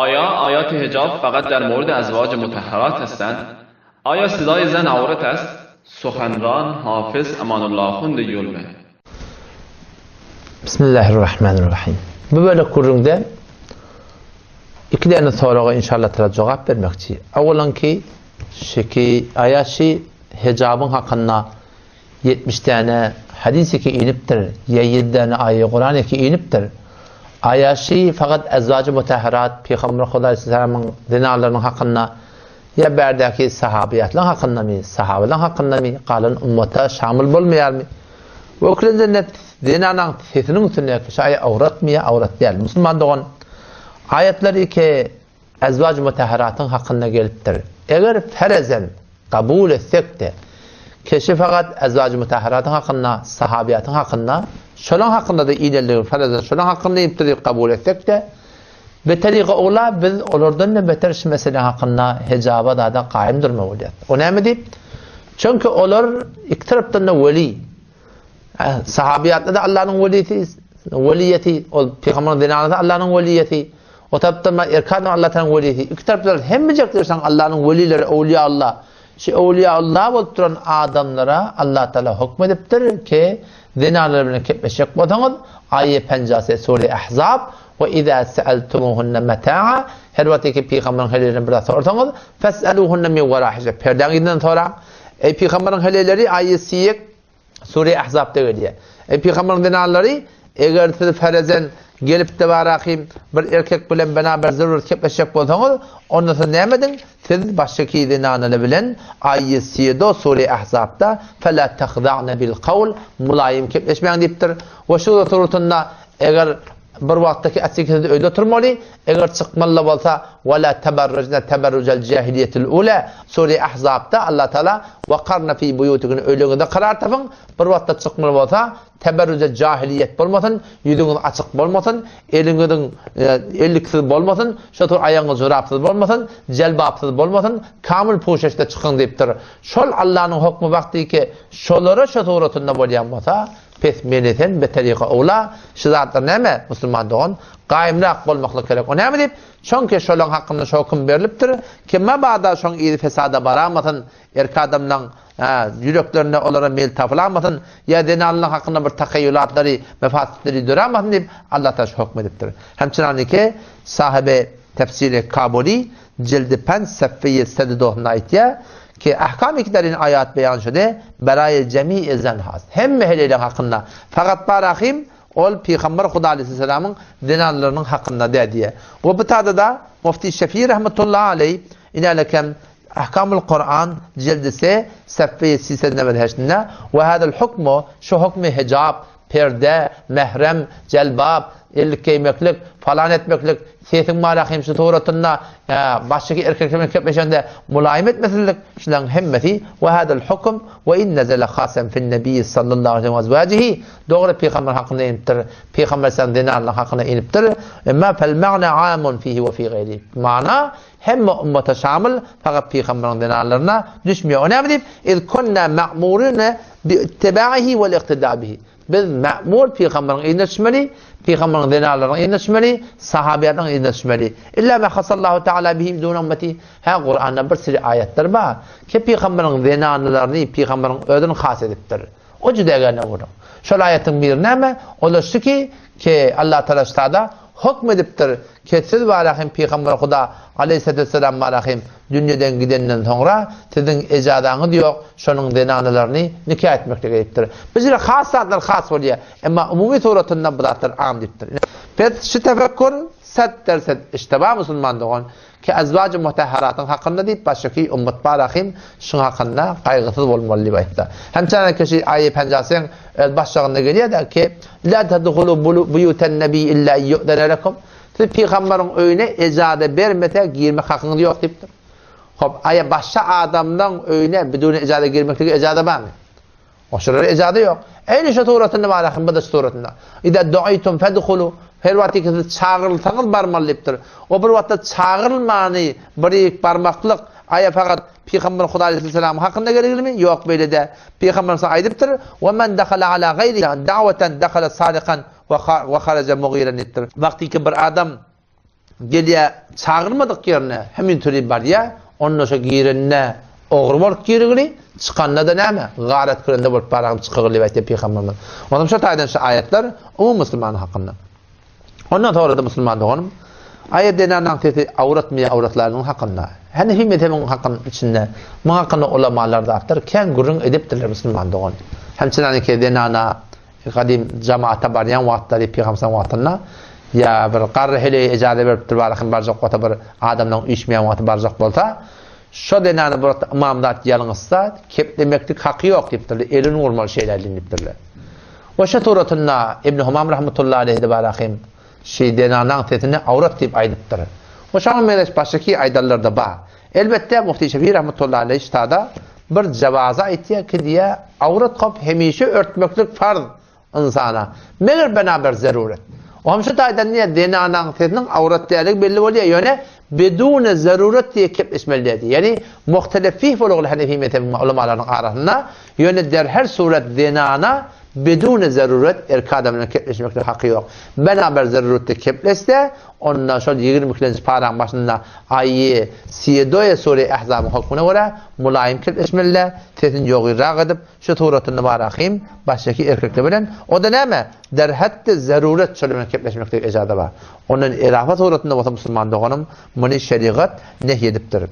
آیا آیات حجاب فقط در مورد ازواج مطهرات هستند؟ آیا صدای زن عورت است؟ سخنران حافظ امان الله آخوند یلمه. Bismillahirrahmanirrahim. Bu bölek gürrüňde iki däne soraga inşallah taala jogap bermekçi. Awwalanki şeki aýaşy hejabyň hakynda 70 däne hadis ki inipdir, ýa 7 däne aýy Kuran ki inipdir. Aýaşy fakat ezwajy mutahharat Pygamber Hudaý sallamyň zenalarynyň hakynda ýa bärdäki sahabyýatlaryň hakyndamy, sahabalaryň hakyndamy galan ummata şamyl bolmaýarmy? We ökülen jennet zenanaň sesiniň üstündäki şu aýa awratmy ýa awrat däl? Musulman dogan aýatlar iki ezwaj mutahharatyň hakynda gelipdir. Eger ferezen kabul etsek-de, keşi fakat ezwaj mutahharatyň hakynda, sahabyýatyň hakynda, şolaň hakynda-da inenligi ferezen şolaň hakynda inipdir diýip kabul etsek-de, beterige ogla biz olardan-da beter şu mesele hakynda hejaba zada gaýym durmaly bolýar. O näme diýip? Çünki olar iki tarapdan-da weli. Sahabyýatda-da Allanyň welisi, weliýeti, ol pygamberiň zenanasy Allanyň weliýeti. O tarapdan erkek adam Allah Taalaň welisi. Iki tarapdan hemmejek diýseň Allanyň welileri, owliýa Allah. Şu owliýa Allah bolup duran adamlara Allah Taala hukm edipdir ki, zenanlar bilen kepleşjek bolsaňyz, aýe penjase sure Ahzab we iza sa'altumuhunna mata'a her wagt ki pygamberiň heleýlerini bir zat sorsaňyz, fes'aluhunna min wara hijab. Perdäň yzyndan soraň. Eý pygamberiň heleýleri aýe siýek Sure Ahzapda gelýär. Eý pygamberiň zenanlary, eger siz ferezen gelip-de barahym bir erkek bilen beraber zerur kepleşjek bolsaňyz, onda siz näme ediň? Siz başgaki zenanlar bilen aýe siýedo Sure Ahzapda fela tahza'na bil kawl mulaýym kepleşmäň diýipdir. We şu suratynda eger Bir wagtdaky açyk siz öýde oturmaly, eger çykmaly-da bolsa, Wala teberrujne teberrujel jahiliýetil ula, Sure Ahzapda Allah Taala Wakarna fi buýutikunne öýleriňizde karar tapyň, bir wagtda çykmaly bolsa, teberruje jahiliýet bolmasyn, ýüzüňiz açyk bolmasyn, eliňiziň elliksiz bolmasyn, şo tur aýagyňyz jorapsyz bolmasyn, jelbapsyz bolmasyn, kamyl puşeşde çykyň diýipdir. Şol Allanyň hukmy wagtyky şolara şo suratynda bolýan bolsa, Pes meni sen beterika owla, şu zatlar näme, musulman dogan, gaýymrak bolmaklyk gerek. O näme diýip, çonki şolaň hakynda şo höküm berlipdir, ki mabada şoň yzy fesada baramasyn, erkek adamlaň ýüreklerinde olara meýil tapylamasyn, ýa zenanlaň hakynda bir tahaýýulatlary, mefasitleri dörämasyn diýip, Allah Taala şu höküm edipdir. Hemçinaniki sahibi tefsiri Kabuli Jildi penç sefeýi sedi dohunda aýtýar ki, Ahkam-i ki der in aýat beýan şude, beraýe jemi-i zen has. Hemme heleýleň hakynda. Fakat barahim, ol Pygamber Huda aleýhisselamyň zenanlarynyň hakynda dä diýýär. We bu tada-da Mufti Şefi rahmetullahi aleý, inälekem Ahkamul Kuran jildi se, sefeýi sised newed heştinde, We hadal hukmu, şu hukmy hijap, Perde, mährem, jelbap, ellik geýmeklik, falan etmeklik, sesiň marahym şu suratynda, başyky erkekler bilen kepleşende mulaýym etmesizlik, şularyň hemmesi we hadal hukm we in nezele hasen fin nebiyyi sallallahu aleyhi ve azwajihi dogry pygamber hakynda inipdir. Pygamber sallam zenanlaryň hakynda inipdir. Emma fel ma'na amun fihi we fi gayri. Mana hemme ummata şamyl, fakat pygamberiň zenanlaryna düşmeýär. O näme diýip? Iz kunna ma'murine Bi ittiba'ihi wel iktida bihi. Biz ma'mur pygamberiň yzyna düşmeli, pygamberiň zenanlarynyň yzyna düşmeli, sahabyýatyň yzyna düşmeli. Illa ma hasallahu taala bihi dun ummeti. Hä Kuranda bir sürü aýatlar bar ki pygamberiň zenanlaryny pygamberiň özüni has edipdir. O juda gene onuň. Şol aýatyň biri näme? Olar şu ki, ki Allah Taala ştada hukm edipdir ki siz barahym pygamber Huda aleýhissalatu wesselam barahym Dünýeden gidenden soňra siziň ejazaňyz ýok, şonuň zenanalaryny nika etmeklige diýipdir. Bu ýerde has zatlar has bolýar. Emma umumy suratynda bu zatlar am diýipdir. Pes şu tefekkur set dersed işteba musulman dogan ki azwajy mutahharatyň hakynda diýip başyky ummat barahym şuň hakynda gaýgysyz bolmaly diýip aýtdy. Hem çana kişi aýy penjasyň öz başlygynda gelýär-de ki la tadhulu buýutan nebi illa yu'zene lekum Siz pygamberiň öýüne ejaza bermese girmek hakyňyz ýok diýipdir. Hop, aýa başga adamlaň öýüne biduni ejaza girmeklige ejaza barmy? Oşulara ejaza ýok. Eýni şu suratynda bar ahim bu da suratynda. Iza duitum fedhulu her wagt ki siz çagyrylsaňyz barmaly diýipdir. O bir wagtda çagyrylmany bir barmaklyk aýa fakat Pygamber Huda aleyhisselam hakynda gereglimi? Ýok beýle däl. Pygamber aýdypdyr: "Ve men dakhala ala gayri da'watan dakhala sadikan We haraja mugiran diýipdir. Wagtyky bir adam gelýär çagyrmadyk ýerine hemin türi barýar, onda şo girende ogry bolup girigili, çykanda-da näme, garat kürende bolup baragyny çykygyly diýip aýtýar pygamberimiz. Onam şo taýdan şu aýatlar umumy musulman hakynda. Ondan sonra-da musulman doganym, aýat zenanaň sesi awratmy ýa awratlarynyň hakynda. Hanefi mezhebiň hakynyň içinde muň hakynda ulamalar zatlar kän gürrüň edipdirler musulman dogan. Hemçinaniki zenana Gadym jamaata barýan wagtlary pygamseriň wagtynda ýa bir garry heleýe ejaza beripdir barakin barjak bolsa bir adamlaň üýşmeýän wagty barjak bolsa şo zenany bir wagtda ymamzat ýalňyşsa keplemeklik haky ýok diýipdirler elini urmaly şeýle diýipdirler. We şo suratynda Ibn Humam rahmetullahi aleýhi barakin şi zenanaň sesini awrat diýip aýdypdyr. We şoňa meňzeş başgaki aýdanlarda bar. Elbetde, Mufti Şefi rahmetullahi aleýh ştada bir jawazy aýtýar ki diýýär, awrat hop hemişe örtmeklik farz ynsana, meger bena bir zeruret. O hem şu taýdan diýýär, zenanaň sesiniň awrat däligi belli bolýar, ýöne bedune zeruret diýip kepleşmeli däl diýýär. Ýagny muhtelef fih bolugly Hanefi mezhebiň ulamalarynyň arasynda, ýöne der her surat zenana bedune zeruret erkek adam bilen kepleşmeklik haky ýok. Bena bir zeruretde kepleşse, onda şol 22-nji paraň başynda Aýy, Sýedoýe sure Ähzabyň hökmüne görä, mylaýym kepleşmeli-dä, sesini ýogynrak edip, şu suratyny barahym, başdaki erkekler bilen, o-da näme, derhetde zeruret şolar bilen kepleşmekde ejaza bar. Ondan elafa suratynda bolsa musulman doganym, muny şerigat nehy edipdir.